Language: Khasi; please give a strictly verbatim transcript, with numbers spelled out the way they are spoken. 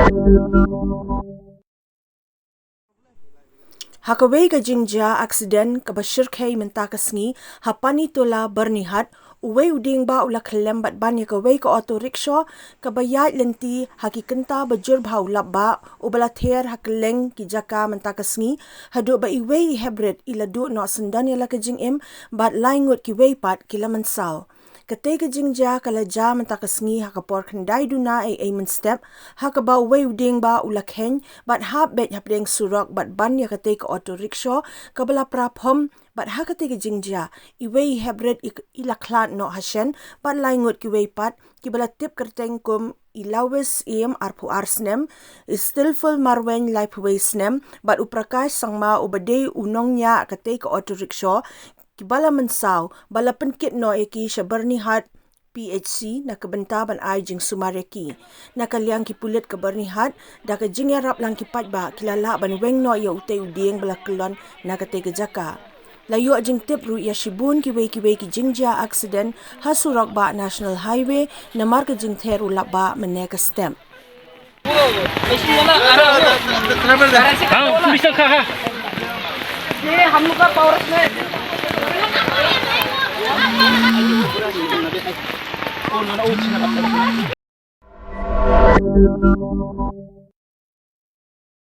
Ha kawei ka jingjia aksiden kaba shyrkhei mynta ka sngi ha Panitola, Byrnihat, uwei u dieng bah u la khyllem bad ban ïa kawei ka auto rickshaw kaba ïaid lynti ha ki kynta ba jur bha u lap bah, uba la ther ha kylleng ki jaka mynta ka sngi, haduh ba iwei i hep rit i la duh noh syndon ïa la ka jingim bad lai ngut kiwei pat ki la mynsaw. Katei ka jingjia ka la jia mynta ka sngi ha ka por khyndai duna ei ei mynstep, ha kaba uwei u dieng bah u la kheiñ bad hap beit hapdeng surok bad ban ïa katei ka auto rickshaw kaba la pra phom, bad ha katei ka jingjia iwei i hep rit i, i la khlad noh ha shen bad lai ngut kiwei pat kiba la tip kyrteng kum i Lawis Ïem, arphew ar snem, i Stilful Marwein, laiphew wei snem, bad u Prakash Sangma uba dei u nongñiah katei ka auto rickshaw, kiba la mynsaw, ba la pynkit noh ïa ki sha Byrnihat P H C na ka bynta ban ai jingsumar ïa ki. Na ka liang ki pulit ka Byrnihat, da ka jingïarap lang ki paidbah, ki la lah ban weng noh ïa utei u dieng ba la kyllon na katei ka jaka. La ïoh jingtip ruh ïa shibun kiwei kiwei ki jingjia aksiden ha surok bah National Highway namar ka jingther u lap bah mynne ka step. हाँ, पुलिस तो कहाँ है? ये हम लोग का पावर में।